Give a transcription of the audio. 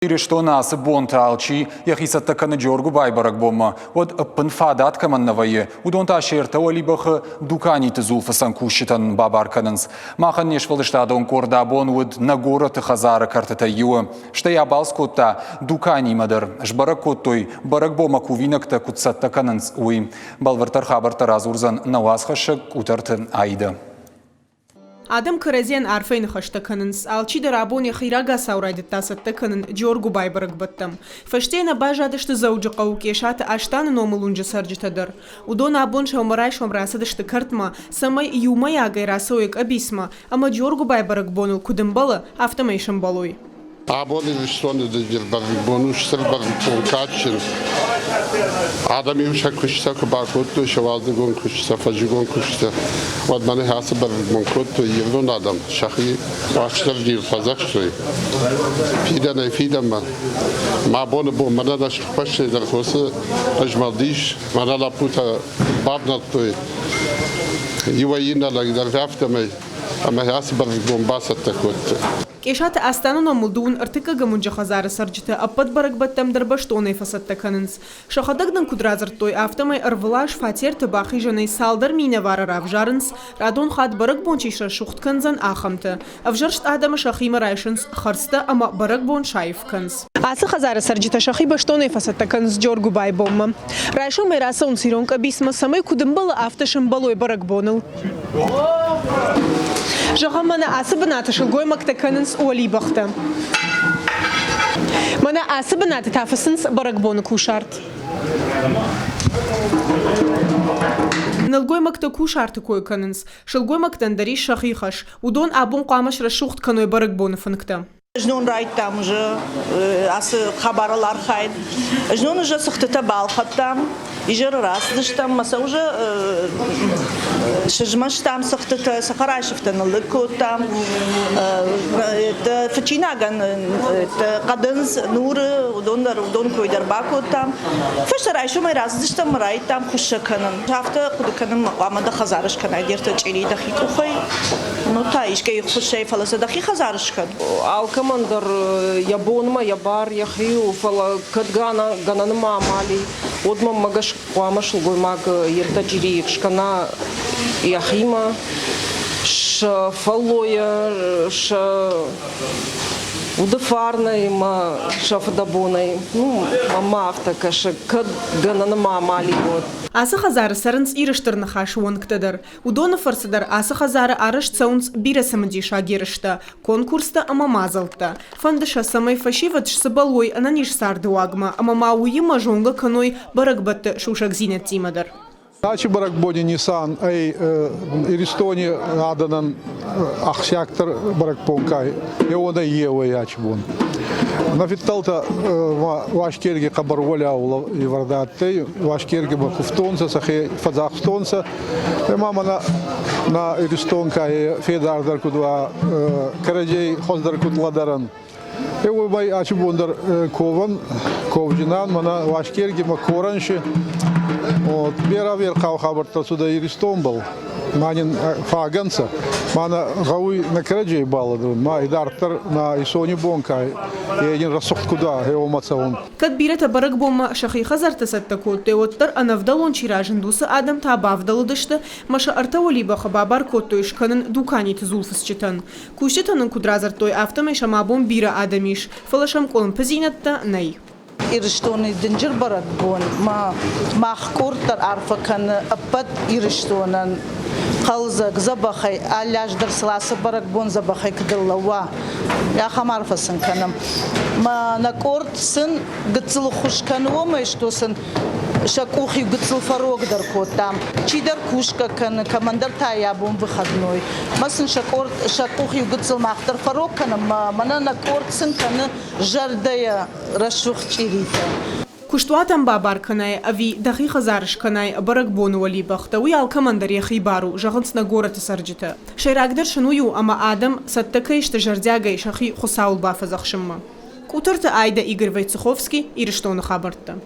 Ирыстоны ацы бонты алчи йӕхи цӕттӕ кӕны Джоргуыбайы бӕрӕгбонмӕ, уӕд ӕппын фадат кӕмӕн нӕ вӕййы, уыдон та се ртӕ уӕлибӕхы дуканиты дзулфыцӕн кусджытӕн бабар кӕнынц. Махӕн не сфӕлдыстадон къорд абон уыд нӕ горӕты хӕдзары кӕртытӕй иуы. Стӕй абалц кодта дуканимӕ дӕр. Сбӕрӕг кодтой, бӕрӕгбонмӕ кувинӕгтӕ куыд цӕттӕ кӕнынц, уый. Бӕлвырддӕр хабӕрттӕ радзурдзӕн нӕ уацхӕссӕг Къутӕрты Аидӕ. Адӕм кӕрӕдзийӕн арфӕйы ныхӕстӕ кӕнынц. Алчидӕр абон йӕхи рагацау райдыдта цӕттӕ кӕнын Джоргуыбайы бӕрӕгбӕттӕм. Фӕсте нӕ баззадысты Дзӕуджыхъӕуы Къесаты Астаны номыл уынджы цӕрджытӕ дӕр. Уыдон абон сӕумӕрайсом рацыдысты кӕртмӕ, цӕмӕй иумӕйагӕй рацӕуой къӕбицмӕ ӕмӕ Джоргуыбайы бӕрӕгбоныл куыд ӕмбӕлы, афтӕмӕй сӕмбӕлой. Абон Ирыстоны дынджыр бӕрӕгбон у стыр бӕрӕгбон, кадджын. Адӕм-иу сӕ куыстытӕ куы бакодтой, сӕ уалдзыгон куыстытӕ, фӕззыгон куыстытӕ, уӕд мӕнӕ ацы бӕрӕгбон кодтой ирон адӕм, сӕхи Уастырджийыл фӕдзӕхстой. Фидӕнӕй фидӕнмӕ. Мӕ абоны бон мӕнӕ нӕ сыхбӕстӕй дӕр хосы ызмӕлд ис, мӕнӕ лӕппутӕ бавнӕлдтой иуӕй иннӕ лӕг дӕр афтӕмӕй ӕмӕ ацы бӕрӕгбон бацӕттӕ кодтой. Къесаты Астаны номыл дыууын ӕртыккӕгӕм уынджы хӕдзары цӕрджытӕ ӕппӕт бӕрӕгбӕттӕм дӕр бӕстонӕй фӕцӕттӕ кӕнынц. Сӕхӕдӕг нын куыд радзырдтой, афтӕмӕй ӕрвылаз фатерты бахизӕнӕй цалдӕр минӕвары равзарынц, радон хатт бӕрӕгбон чи срӕсугъд кӕндзӕн, ахӕмты. Ӕвзӕрст адӕмы сӕхимӕ райсынц хӕрдзтӕ ӕмӕ бӕрӕгбон саив кӕнынц. Ацы хӕдзары цӕрджытӕ сӕхи бӕстонӕй фӕцӕттӕ кӕнынц Джоргуыбайы бонмӕ. Райсомӕй рацӕуынц ирон къӕбицмӕ, цӕмӕй куыд ӕмбӕлы, афтӕ сӕмбӕлой бӕрӕгбоныл. Зӕгъӕм, мӕнӕ ацы бынаты сылгоймӕгтӕ кӕнынц уӕлибӕхтӕ. Мӕнӕ ацы бынаты та фыцынц бӕрӕгбоны кусарт. Нӕлгоймӕгтӕ кусарты кой кӕнынц. Сылгоймӕгтӕн дӕр ис сӕхи хӕс. Уыдон абон хъуамӕ срӕсугъд кӕной бӕрӕгбоны фынгтӕ. Знон райдтам уже ацы хабарыл архайын. Знон уже цыхтытӕ балхӕдтам, изӕры рацыдыстӕм ӕмӕ сӕ уже сызмӕстам цыхтытӕ, цӕхӕрайы сыфтӕ ныллыг кодтам. Фычинагӕн хъӕдындз, нуры, уыдон дӕр, уыдон кой дӕр бакодтам. Фӕстӕ райсомӕй рацыдыстӕм ӕмӕ райдтам хуыссӕ кӕнын. Афтӕ хъуыды кӕнын хъуамӕ дӕ хӕдзары скӕнай де ртӕ чъири дӕхи къухӕй. Ну та искӕй ӕххуысӕй, фӕлӕ сӕ дӕхи хӕдзары скӕн. Алкӕмӕн дӕр йӕ бонмӕ йӕ бар йӕхи у, фӕлӕ кӕд гӕнӕны ма амал и, уӕд мӕнмӕ гӕсгӕ хъуамӕ сылгоймаг йе ртӕ чъирийы скӕна йӕхимӕ, сӕ фӕллойӕ, сӕ уды фарнӕй ӕмӕ сӕ фыдӕбонӕй. Ну, мӕнмӕ афтӕ кӕсы, кӕд гӕнӕны ма амал и, уӕд. Ацы хӕдзары цӕрынц Иры Стыр Ныхасы уӕнгтӕ дӕр. Уыдоны фӕрцы дӕр ацы хӕдзары арӕзт цӕуынц бирӕ цымыдисаг ерыстӕ, конкурстӕ ӕмӕ мадзӕлттӕ. Фӕнды сӕ, цӕмӕй фӕсивӕд сцыбӕл уой ӕнӕниз царды уагмӕ ӕмӕ ма уыимӕ зонгӕ кӕной бӕрӕгбӕтты сусӕгдзинӕдтимӕ дӕр. Ачи бӕрӕгбони нисан ӕй Иристони адӕнӕн ахсиагдӕр бӕрӕгбон ка еуонӕй еуей ачи бон. Нӕ фидтӕлтӕ Уасгерги хъӕбӕр уӕлиау ивӕрд адтӕй, Уасгергимӕ кувтонцӕ, сӕхе фӕдзахстонцӕ. Ӕма мӕнӕ нӕ Иристон ка федардӕр куд уа, кӕрӕдзей хуӕздӕр куд лӕдӕрӕн. Уомӕй аци бон дӕр ковӕн, ковджинан, мӕнӕ Уасгергимӕ корӕн си. Вот, берӕ ӕверхъау хабӕрттӕ цудӕй Иристонбӕл. Ма нин фагӕ нцӕ. Ма нӕ гъӕуй нӕ кӕрӕдзей балӕдӕрун, ма идарддӕр нӕ исони бон ка е нин рӕсугъд куд уа, гъе уомӕ цӕун. Кӕд бирӕтӕ бӕрӕгбонмӕ сӕхи хӕдзӕртты цӕттӕ кодтой, уӕддӕр ӕнӕвдӕлон чи разынд, уыцы адӕм та бавдӕлыдысты ӕмӕ сӕ ӕртӕ уӕлибӕхы бабар кодтой скӕнын дуканиты дзулфыцджытӕн. Кусджытӕ нын куыд радзырдтой, афтӕмӕй сӕм абон бирӕ адӕм ис, фӕлӕ сӕм къуылымпыдзинӕдтӕ нӕй. Ирыстоны дынджыр бӕрӕгбон ма мах къорд дӕр арфӕ кӕны ӕппӕт Ирыстонӕн хъӕлдзӕг, дзӕбӕхӕй, алы аз дӕр сыл ацы бӕрӕгбон дзӕбӕхӕй куыд ӕрлӕууа, ахӕм арфӕ сын кӕнӕм. Мӕ нӕ къорд сын гыццыл ӕххуыс кӕны уымӕй, что сын сӕ къух иу гыццыл фӕрогдӕр кодтам. Чидӕр кусгӕ кӕны, кӕмӕндӕр та йӕ бон выходной. Мӕ сын сӕ къорд сӕ къух иу гыццыл мах дӕр фӕрог кӕнӕм, мӕнӕ нӕ къорд сын кӕны зӕрдӕйӕ рӕсугъд чъиритӕ. Куыстуатӕн бабар кӕнай ӕви дӕхи хӕдзары скӕнай бӕрӕгбоны уӕлибӕхтӕ, уый алкӕмӕн дӕр йӕхи бар у, зӕгъынц нӕ горӕты цӕрджытӕ. Сӕйрагдӕр сын уый у, ӕмӕ адӕм цӕттӕ кӕй сты зӕрдиагӕй сӕхи Хуыцауыл бафӕдзӕхсынмӕ. Къутӕрты Айдӕ, Игорь Войцеховский, Ирыстоны хабӕрттӕ.